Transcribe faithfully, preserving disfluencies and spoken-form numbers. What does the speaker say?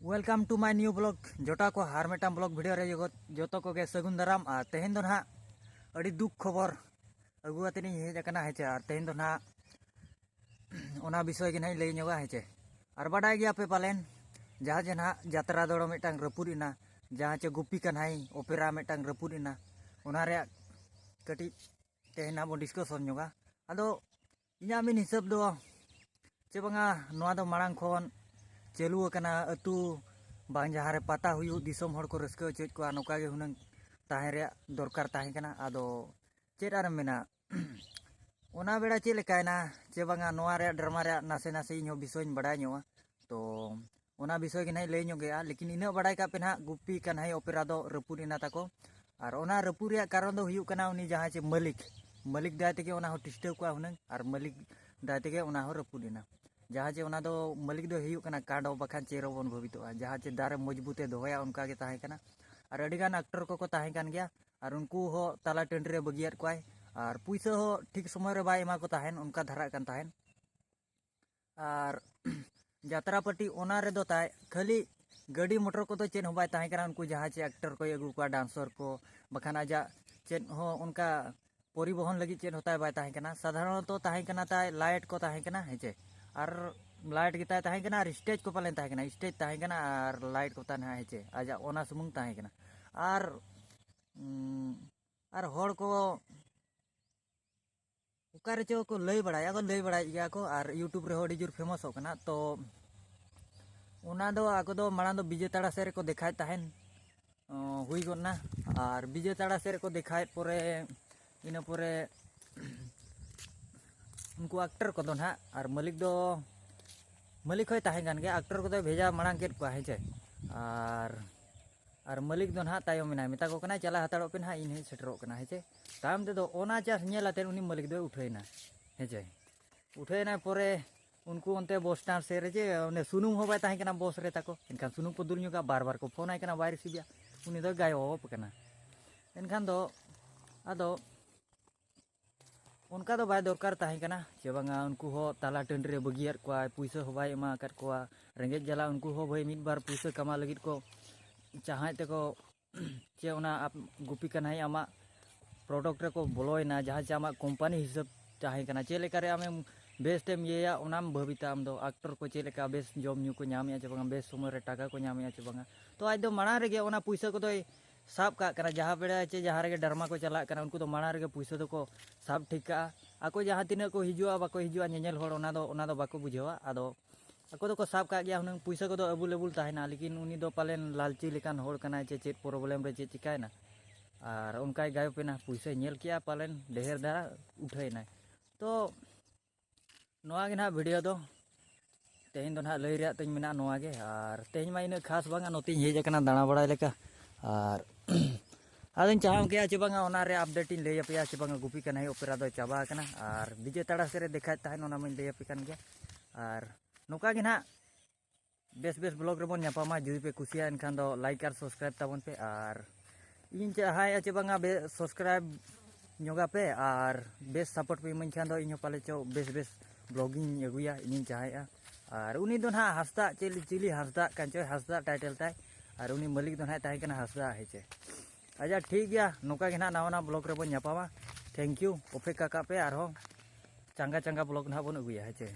Welcome to my new vlog. ᱡᱚᱴᱟ ᱠᱚ ᱟᱨ ᱢᱤᱫᱴᱟᱝ vlog video ᱨᱮ ᱡᱚᱜᱚ- ᱡᱚᱛᱚ ᱠᱚᱜᱮ ᱥᱟᱹᱜᱩᱱ ᱫᱟᱨᱟᱢ᱾ ᱟᱨ ᱛᱮᱦᱮᱧ ᱫᱚ ᱱᱟᱦᱟᱜ ᱟᱹᱰᱤ ᱫᱩᱠ ᱠᱷᱚᱵᱚᱨ ᱟᱹᱜᱩ ᱠᱟᱛᱮ ᱤᱧ ᱦᱮᱡ ᱟᱠᱟᱱᱟ, ᱦᱮᱸ ᱪᱮ᱾ ᱟᱨ ᱛᱮᱦᱮᱧ ᱫᱚ ᱱᱟᱦᱟᱜ ᱚᱱᱟ ᱵᱤᱥᱚᱭ ᱜᱮ ᱱᱟᱦᱟᱜ ᱤᱧ ᱞᱟᱹᱭ ᱧᱚᱜᱟ, ᱦᱮᱸ ᱪᱮ᱾ ᱟᱨ ᱵᱟᱰᱟᱭ ᱜᱮᱭᱟ ᱯᱮ ᱯᱟᱞᱮᱱ, ᱡᱟᱦᱟᱸ ᱡᱮ ᱱᱟᱦᱟᱜ ᱡᱟᱛᱨᱟ ᱫᱚᱲᱚ ᱢᱤᱫᱴᱟᱝ ᱨᱟᱹᱯᱩᱫ ᱮᱱᱟ, ᱡᱟᱦᱟᱸ ᱪᱮ ᱜᱩᱯᱤ ᱠᱟᱱᱦᱟᱭ ᱚᱯᱮᱨᱟ ᱢᱤᱫᱴᱟᱝ ᱨᱟᱹᱯᱩᱫ ᱮᱱᱟ, ᱚᱱᱟ ᱨᱮᱭᱟᱜ ᱠᱟᱹᱴᱤᱡ ᱛᱮᱦᱮᱧ ᱱᱟᱦᱟᱜ ᱵᱚᱱ discussion ᱧᱚᱜᱟ᱾ ᱟᱫᱚ ᱤᱧᱟᱹᱜ ᱢᱤᱫ ᱦᱤᱥᱟᱹᱵ ᱫᱚ ᱪᱮ ᱵᱟᱝᱟ, ᱱᱚᱣᱟ ᱫᱚ ᱢᱟᱲᱟᱝ ᱠᱷᱚᱱ ᱪᱟᱹᱞᱩ ᱟᱠᱟᱱᱟ᱾ ᱟᱹᱛᱩ ᱵᱟᱝ ᱡᱟᱦᱟᱸ ᱨᱮ ᱯᱟᱛᱟ ᱦᱩᱭᱩᱜ, ᱫᱤᱥᱚᱢ ᱦᱚᱲ ᱠᱚ ᱨᱟᱹᱥᱠᱟᱹ ᱦᱚᱪᱚᱭᱮᱫ ᱠᱚᱣᱟ, ᱱᱚᱝᱠᱟ ᱜᱮ ᱦᱩᱱᱟᱹᱝ ᱛᱟᱦᱮᱸ ᱨᱮᱭᱟᱜ ᱫᱚᱨᱠᱟᱨ ᱛᱟᱦᱮᱸ ᱠᱟᱱᱟ᱾ ᱟᱫᱚ ᱪᱮᱫ ᱟᱨᱮᱢ ᱢᱮᱱᱟ, ᱚᱱᱟ ᱵᱮᱲᱟ ᱪᱮᱫ ᱞᱮᱠᱟᱭᱮᱱᱟ ᱪᱮ ᱵᱟᱝᱟ, ᱱᱚᱣᱟ ᱨᱮᱭᱟᱜ ᱰᱨᱟᱢᱟ ᱨᱮᱭᱟᱜ ᱱᱟᱥᱮ ᱱᱟᱥᱮ ᱤᱧ ᱦᱚᱸ ᱵᱤᱥᱚᱭ ᱤᱧ ᱵᱟᱲᱟᱭ ᱧᱚᱜᱼᱟ᱾ ᱛᱚ ᱚᱱᱟ ᱵᱤᱥᱚᱭ ᱜᱮ ᱱᱟᱦᱟᱜ ᱤᱧ ᱞᱟᱹᱭ ᱧᱚᱜᱮᱜᱼᱟ, ᱞᱮᱠᱤᱱ ᱤᱱᱟᱹᱜ ᱵᱟᱲᱟᱭ ᱠᱟᱜ ᱯᱮ ᱱᱟᱦᱟᱜ, ᱜᱩᱯᱤ ᱠᱟᱱᱦᱟᱭ ᱚᱯᱮᱨᱟ ᱫᱚ ᱨᱟᱹᱯᱩᱫ ᱮᱱᱟ ᱛᱟᱠᱚ᱾ ᱟᱨ ᱚᱱᱟ ᱨᱟᱹᱯᱩᱫ ᱨᱮᱭᱟᱜ ᱠᱟᱨᱚᱱ ᱫᱚ ᱦᱩᱭᱩᱜ ᱠᱟᱱᱟ ᱩᱱᱤ ᱡᱟᱦᱟᱸ ᱪᱮ ᱢᱟᱹᱞᱤᱠ, ᱢᱟᱹᱞᱤᱠ ᱫᱟᱭ ᱛᱮᱜᱮ ᱚᱱᱟ ᱦᱚᱸ ᱴᱤᱥᱴᱟᱹᱣ ᱠᱚᱜᱼᱟ ᱦᱩᱱᱟᱹᱝ, ᱟᱨ ᱢᱟᱹᱞᱤᱠ ᱫᱟᱭ ᱛᱮᱜᱮ ᱚᱱᱟ ᱦᱚᱸ ᱨᱟᱹᱯᱩᱫ ᱮᱱᱟ᱾ ᱡᱟᱦᱟᱸ ᱪᱮ ᱚᱱᱟ ᱫᱚ ᱢᱟᱹᱞᱤᱠ ᱫᱚ ᱦᱩᱭᱩᱜ ᱠᱟᱱᱟ ᱠᱟᱸᱰᱚ, ᱵᱟᱠᱷᱟᱱ ᱪᱮ ᱨᱚᱵᱚᱱ ᱵᱷᱟᱹᱵᱤᱛᱚᱜᱼᱟ, ᱡᱟᱦᱟᱸ ᱪᱮ ᱫᱟᱨᱮ ᱢᱚᱡᱽᱵᱩᱛᱮ ᱫᱚᱦᱚᱭᱟ, ᱚᱱᱠᱟ ᱜᱮ ᱛᱟᱦᱮᱸ ᱠᱟᱱᱟ᱾ ᱟᱨ ᱟᱹᱰᱤᱜᱟᱱ ᱟᱠᱴᱚᱨ ᱠᱚᱠᱚ ᱛᱟᱦᱮᱸ ᱠᱟᱱ ᱜᱮᱭᱟ, ᱟᱨ ᱩᱱᱠᱩ ᱦᱚᱸ ᱛᱟᱞᱟ ᱴᱟᱺᱰᱤ ᱨᱮ ᱵᱟᱹᱜᱤᱭᱟᱫ ᱠᱚᱣᱟᱭ, ᱟᱨ ᱯᱩᱭᱥᱟᱹ ᱦᱚᱸ ᱴᱷᱤᱠ ᱥᱚᱢᱚᱭ ᱨᱮ ᱵᱟᱭ ᱮᱢᱟ ᱠᱚ ᱛᱟᱦᱮᱱ, ᱚᱱᱠᱟ ᱫᱷᱟᱨᱟᱜ ᱠᱟᱱ ᱛᱟᱦᱮᱱ᱾ ᱟᱨ ᱡᱟᱛᱨᱟ ᱯᱟᱹᱴᱤ ᱚᱱᱟ ᱨᱮᱫᱚ ᱛᱟᱭ ᱠᱷᱟᱹᱞᱤ ᱜᱟᱹᱰᱤ ᱢᱚᱴᱚᱨ ᱠᱚᱫᱚ ᱪᱮᱫ ᱦᱚᱸ ᱵᱟᱭ ᱛᱟᱦᱮᱸ ᱠᱟᱱᱟ᱾ ᱩᱱᱠᱩ ᱡᱟᱦᱟᱸ ᱪᱮ ᱟᱠᱴᱚᱨ ᱠᱚᱭ ᱟᱹᱜᱩ ᱠᱚᱣᱟ, ᱰᱟᱱᱥᱚᱨ ᱠᱚ, ᱵᱟᱠᱷᱟᱱ ᱟᱡᱟᱜ ᱪᱮᱫ ᱦᱚᱸ ᱚᱱᱠᱟ ᱯᱚᱨᱤᱵᱚᱦᱚᱱ ᱞᱟᱹᱜᱤᱫ ᱪᱮᱫ ᱦᱚᱸ ᱛᱟᱭ ᱵᱟᱭ ᱛᱟᱦᱮᱸ ᱠᱟᱱᱟ᱾ ᱥᱟᱫᱷᱟᱨᱚᱱᱚᱛᱚ ᱛᱟᱦᱮᱸ ᱠᱟᱱᱟ ᱛᱟᱭ ᱞᱟᱭᱤᱴ ᱠᱚ ᱛᱟᱦᱮᱸ ᱠᱟᱱᱟ, ᱦᱮᱸ ᱪᱮ, ᱟᱨ ᱞᱟᱭᱤᱴ ᱜᱮ ᱛᱟᱭ ᱛᱟᱦᱮᱸ ᱠᱟᱱᱟ, ᱟᱨ ᱥᱴᱮᱡᱽ ᱠᱚ ᱯᱟᱞᱮᱱ ᱛᱟᱦᱮᱸ ᱠᱟᱱᱟ, ᱥᱴᱮᱡᱽ ᱛᱟᱦᱮᱸ ᱠᱟᱱᱟ, ᱟᱨ ᱞᱟᱭᱤᱴ ᱠᱚ ᱛᱟᱦᱮᱸ ᱠᱟᱱᱟ, ᱦᱮᱸ ᱪᱮ, ᱟᱡᱟᱜ ᱚᱱᱟ ᱥᱩᱢᱩᱝ ᱛᱟᱦᱮᱸ ᱠᱟᱱᱟ᱾ ᱟᱨ ᱩᱸ, ᱟᱨ ᱦᱚᱲ ᱠᱚ ᱚᱠᱟ ᱨᱮᱪᱚ ᱠᱚ ᱞᱟᱹᱭ ᱵᱟᱲᱟᱭᱟ, ᱠᱚ ᱞᱟᱹᱭ ᱵᱟᱲᱟᱭᱮᱫ ᱜᱮᱭᱟ ᱠᱚ, ᱟᱨ YouTube ᱨᱮᱦᱚᱸ ᱟᱹᱰᱤ ᱡᱳᱨ ᱯᱷᱮᱢᱟᱥᱚᱜ ᱠᱟᱱᱟ᱾ ᱛᱚ ᱚᱱᱟ ᱫᱚ ᱟᱠᱚ ᱫᱚ ᱢᱟᱲᱟᱝ ᱫᱚ ᱵᱤᱡᱮ ᱛᱟᱲᱟ ᱥᱮᱫ ᱨᱮᱠᱚ ᱫᱮᱠᱷᱟᱣᱮᱫ ᱛᱟᱦᱮᱱ, ᱚ, ᱦᱩᱭ ᱜᱚᱫ ᱮᱱᱟ᱾ ᱟᱨ ᱵᱤᱡᱮ ᱛᱟᱲᱟ ᱥᱮᱫ ᱨᱮᱠᱚ ᱫᱮᱠᱷᱟᱣᱮᱫ ᱯᱚᱨᱮ, ᱤᱱᱟᱹ ᱯᱚᱨᱮ ᱩᱱᱠᱩ ᱟᱠᱴᱚᱨ ᱠᱚᱫᱚ ᱱᱟᱦᱟᱜ, ᱟᱨ ᱢᱟᱹᱞᱤᱠ ᱫᱚ, ᱢᱟᱹᱞᱤᱠ ᱦᱚᱸᱭ ᱛᱟᱦᱮᱸ ᱠᱟᱱ ᱜᱮᱭᱟ, ᱟᱠᱴᱚᱨ ᱠᱚᱫᱚᱭ ᱵᱷᱮᱡᱟ ᱢᱟᱲᱟᱝ ᱠᱮᱫ ᱠᱚᱣᱟ, ᱦᱮᱸ ᱪᱮ᱾ ᱟᱨ ᱟᱨ ᱢᱟᱹᱞᱤᱠ ᱫᱚ ᱱᱟᱦᱟᱜ ᱛᱟᱭᱚᱢ ᱮᱱᱟᱭ, ᱢᱮᱛᱟ ᱠᱚ ᱠᱟᱱᱟᱭ, "ᱪᱟᱞᱟᱣ ᱦᱟᱛᱟᱲᱚᱜ ᱯᱮ ᱱᱟᱦᱟᱜ, ᱤᱧ ᱦᱚᱸᱧ ᱥᱮᱴᱮᱨᱚᱜ ᱠᱟᱱᱟ", ᱦᱮᱸ ᱪᱮ᱾ ᱛᱟᱭᱚᱢ ᱛᱮᱫᱚ ᱚᱱᱟ ᱪᱟᱥ ᱧᱮᱞ ᱟᱛᱮᱫ ᱩᱱᱤ ᱢᱟᱹᱞᱤᱠ ᱫᱚᱭ ᱩᱴᱷᱟᱹᱭᱮᱱᱟ, ᱦᱮᱸ ᱪᱮ᱾ ᱩᱴᱷᱟᱹᱭᱮᱱᱟᱭ ᱯᱚᱨᱮ ᱩᱱᱠᱩ ᱚᱱᱛᱮ ᱵᱚᱥ ᱥᱴᱮᱱᱰ ᱥᱮᱫ ᱨᱮ ᱡᱮ ᱚᱱᱮ ᱥᱩᱱᱩᱢ ᱦᱚᱸ ᱵᱟᱭ ᱛᱟᱦᱮᱸ ᱠᱟᱱᱟ ᱵᱚᱥ ᱨᱮ ᱛᱟᱠᱚ, ᱮᱱᱠᱷᱟᱱ ᱥᱩᱱᱩᱢ ᱠᱚ ᱫᱩᱞ ᱧᱚᱜᱟ, ᱵᱟᱨ ᱵᱟᱨ ᱠᱚ ᱯᱷᱳᱱ ᱟᱭ ᱠᱟᱱᱟ, ᱵᱟᱭ ᱨᱤᱥᱤᱵᱷ ᱮᱫᱟ, ᱩᱱᱤ ᱫᱚᱭ ᱜᱟᱭᱚᱵ ᱟᱠᱟᱱᱟ᱾ ᱮᱱᱠᱷᱟᱱ ᱫᱚ ᱟᱫᱚ ᱚᱱᱠᱟ ᱫᱚ ᱵᱟᱭ ᱫᱚᱨᱠᱟᱨ ᱛᱟᱦᱮᱸ ᱠᱟᱱᱟ ᱪᱮ ᱵᱟᱝᱟ, ᱩᱱᱠᱩ ᱦᱚᱸ ᱛᱟᱞᱟ ᱴᱟᱺᱰᱤ ᱨᱮ ᱵᱟᱹᱜᱤᱭᱟᱫ ᱠᱚᱣᱟᱭ, ᱯᱩᱭᱥᱟᱹ ᱦᱚᱸ ᱵᱟᱭ ᱮᱢᱟ ᱟᱠᱟᱫ ᱠᱚᱣᱟ᱾ ᱨᱮᱸᱜᱮᱡ ᱡᱟᱞᱟ ᱩᱱᱠᱩ ᱦᱚᱸ ᱵᱷᱟᱹᱭ ᱢᱤᱫ ᱵᱟᱨ ᱯᱩᱭᱥᱟᱹ ᱠᱟᱢᱟᱣ ᱞᱟᱹᱜᱤᱫ ᱠᱚ ᱪᱟᱦᱟᱸᱭᱮᱫ ᱛᱮᱠᱚ ᱪᱮ ᱚᱱᱟ ᱟᱯ-, ᱜᱩᱯᱤ ᱠᱟᱱᱟᱭ ᱟᱢᱟᱜ product ᱨᱮᱠᱚ ᱵᱚᱞᱚᱭᱮᱱᱟ, ᱡᱟᱦᱟᱸ ᱪᱮ ᱟᱢᱟᱜ company ᱦᱤᱥᱟᱹᱵ ᱛᱟᱦᱮᱸ ᱠᱟᱱᱟ, ᱪᱮᱫ ᱞᱮᱠᱟᱨᱮ ᱟᱢᱮᱢ best ᱮᱢ ᱤᱭᱟᱹᱭᱟ ᱚᱱᱟᱢ ᱵᱷᱟᱹᱵᱤᱛᱟ ᱟᱢ ᱫᱚ᱾ Actor ᱠᱚ ᱪᱮᱫ ᱞᱮᱠᱟ ᱵᱮᱥ ᱡᱚᱢ ᱧᱩ ᱠᱚ ᱧᱟᱢᱮᱜᱼᱟ ᱪᱮ ᱵᱟᱝᱟ, ᱵᱮᱥ ᱥᱚᱢᱚᱭ ᱨᱮ ᱴᱟᱠᱟ ᱠᱚ ᱧᱟᱢᱮᱜᱼᱟ ᱪᱮ ᱵᱟᱝᱟ, ᱛᱚ ᱟᱡ ᱫᱚ ᱢᱟᱲᱟᱝ ᱨᱮᱜᱮ ᱚᱱᱟ ᱯᱩᱭᱥᱟᱹ ᱠᱚᱫᱚᱭ ᱥᱟᱵ ᱠᱟᱜ ᱠᱟᱱᱟ᱾ ᱡᱟᱦᱟᱸ ᱵᱮᱲᱟ ᱪᱮ ᱡᱟᱦᱟᱸ ᱨᱮᱜᱮ drama ᱠᱚ ᱪᱟᱞᱟᱜ ᱠᱟᱱᱟ, ᱩᱱᱠᱩ ᱫᱚ ᱢᱟᱲᱟᱝ ᱨᱮᱜᱮ ᱯᱩᱭᱥᱟᱹ ᱫᱚᱠᱚ ᱥᱟᱵ ᱴᱷᱤᱠ ᱠᱟᱜᱼᱟ᱾ ᱟᱠᱚ ᱡᱟᱦᱟᱸ ᱛᱤᱱᱟᱹᱜ ᱠᱚ ᱦᱤᱡᱩᱜᱼᱟ ᱵᱟᱠᱚ ᱦᱤᱡᱩᱜᱼᱟ ᱧᱮᱧᱮᱞ ᱦᱚᱲ, ᱚᱱᱟ ᱫᱚ, ᱚᱱᱟ ᱫᱚ ᱵᱟᱠᱚ ᱵᱩᱡᱷᱟᱹᱣᱟ᱾ ᱟᱫᱚ ᱟᱠᱚ ᱫᱚᱠᱚ ᱥᱟᱵ ᱠᱟᱜ ᱜᱮᱭᱟ ᱦᱩᱱᱟᱹᱝ ᱯᱩᱭᱥᱟᱹ ᱠᱚᱫᱚ available ᱛᱟᱦᱮᱱᱟ, ᱞᱮᱠᱤᱱ ᱩᱱᱤ ᱫᱚ ᱯᱟᱞᱮᱱ ᱞᱟᱞᱪᱤ ᱞᱮᱠᱟᱱ ᱦᱚᱲ ᱠᱟᱱᱟᱭ ᱪᱮ ᱪᱮᱫ problem ᱨᱮ ᱪᱮᱫ ᱪᱤᱠᱟᱭᱮᱱᱟ, ᱟᱨ ᱚᱱᱠᱟᱭ ᱜᱟᱭᱚᱵ ᱮᱱᱟ᱾ ᱯᱩᱭᱥᱟᱹᱭ ᱧᱮᱞ ᱠᱮᱜᱼᱟ ᱯᱟᱞᱮᱱ ᱰᱷᱮᱨ ᱫᱷᱟᱨᱟ ᱩᱴᱷᱟᱹᱭᱮᱱᱟᱭ᱾ ᱛᱚ ᱱᱚᱣᱟ ᱜᱮ ᱱᱟᱦᱟᱜ video ᱫᱚ ᱛᱮᱦᱮᱧ ᱫᱚ ᱱᱟᱦᱟᱜ ᱞᱟᱹᱭ ᱨᱮᱭᱟᱜ ᱛᱤᱧ ᱢᱮᱱᱟᱜᱼᱟ ᱱᱚᱣᱟ ᱜᱮ᱾ ᱟᱨ ᱛᱮᱦᱮᱧ ᱢᱟ ᱤᱱᱟᱹᱜ ᱠᱷᱟᱥ ᱵᱟᱝᱟ, ᱱᱚᱛᱮᱧ ᱦᱮᱡ ᱟᱠᱟᱱᱟ ᱫᱟᱬᱟ ᱵᱟᱲᱟᱭ ᱞᱮᱠᱟ᱾ ᱟᱨ ᱟᱫᱚᱧ ᱪᱟᱦᱟᱣ ᱠᱮᱜᱼᱟ ᱪᱮ ᱵᱟᱝᱟ ᱚᱱᱟ ᱨᱮ update ᱤᱧ ᱞᱟᱹᱭ ᱟᱯᱮᱭᱟ ᱪᱮ ᱵᱟᱝᱟ, ᱜᱩᱯᱤ ᱠᱟᱱᱟᱭ opera ᱫᱚᱭ ᱪᱟᱵᱟ ᱟᱠᱟᱱᱟ᱾ ᱟᱨ ᱵᱤᱡᱮ ᱛᱟᱲᱟ ᱥᱮᱫ ᱨᱮ ᱫᱮᱠᱷᱟᱭᱮᱫ ᱛᱟᱦᱮᱱ, ᱚᱱᱟ ᱢᱟᱧ ᱞᱟᱹᱭ ᱟᱯᱮ ᱠᱟᱱ ᱜᱮᱭᱟ᱾ ᱟᱨ ᱱᱚᱝᱠᱟ ᱜᱮ ᱱᱟᱦᱟᱜ ᱵᱮᱥ ᱵᱮᱥ vlog ᱨᱮᱵᱚᱱ ᱧᱟᱯᱟᱢᱟ᱾ ᱡᱩᱫᱤ ᱯᱮ ᱠᱩᱥᱤᱭᱟᱜᱼᱟ ᱮᱱᱠᱷᱟᱱ ᱫᱚ like ᱟᱨ subscribe ᱛᱟᱵᱚᱱ ᱯᱮ᱾ ᱟᱨ ᱤᱧ ᱪᱟᱦᱟᱭᱮᱜᱼᱟ ᱪᱮ ᱵᱟᱝᱟ ᱵᱮ-, subscribe ᱧᱚᱜᱟ ᱯᱮ ᱟᱨ ᱵᱮᱥ support ᱯᱮ ᱤᱢᱟᱹᱧ ᱠᱷᱟᱱ ᱫᱚ ᱤᱧ ᱦᱚᱸ ᱯᱟᱞᱮ ᱪᱚ ᱵᱮᱥ ᱵᱮᱥ vlog ᱤᱧ ᱟᱹᱜᱩᱭᱟ, ᱤᱧᱤᱧ ᱪᱟᱦᱟᱭᱮᱜᱼᱟ᱾ ᱟᱨ ᱩᱱᱤ ᱫᱚ ᱱᱟᱦᱟᱜ ᱦᱟᱸᱥᱫᱟᱜ, ᱪᱤᱞᱤ, ᱪᱤᱞᱤ ᱦᱟᱸᱥᱫᱟᱜ ᱠᱟᱱ ᱪᱚᱭ, ᱦᱟᱸᱥᱫᱟᱜ title ᱛᱟᱭ᱾ ᱟᱨ ᱩᱱᱤ ᱢᱟᱹᱞᱤᱠ ᱫᱚ ᱱᱟᱦᱟᱜ ᱛᱟᱦᱮᱸ ᱠᱟᱱᱟ ᱦᱟᱸᱥᱫᱟᱜ, ᱦᱮᱸ ᱪᱮ? ᱟᱪᱪᱷᱟ, ᱴᱷᱤᱠ ᱜᱮᱭᱟ, ᱱᱚᱝᱠᱟ ᱜᱮ ᱱᱟᱦᱟᱜ ᱱᱟᱣᱟ ᱱᱟᱣᱟ vlog ᱨᱮᱵᱚᱱ ᱧᱟᱯᱟᱢᱟ᱾ Thank you, ᱚᱯᱮᱠᱠᱷᱟ ᱠᱟᱜ ᱯᱮ, ᱟᱨᱦᱚᱸ ᱪᱟᱸᱜᱟ ᱪᱟᱸᱜᱟ vlog ᱱᱟᱦᱟᱜ ᱵᱚᱱ ᱟᱹᱜᱩᱭᱟ, ᱦᱮᱸ ᱪᱮ?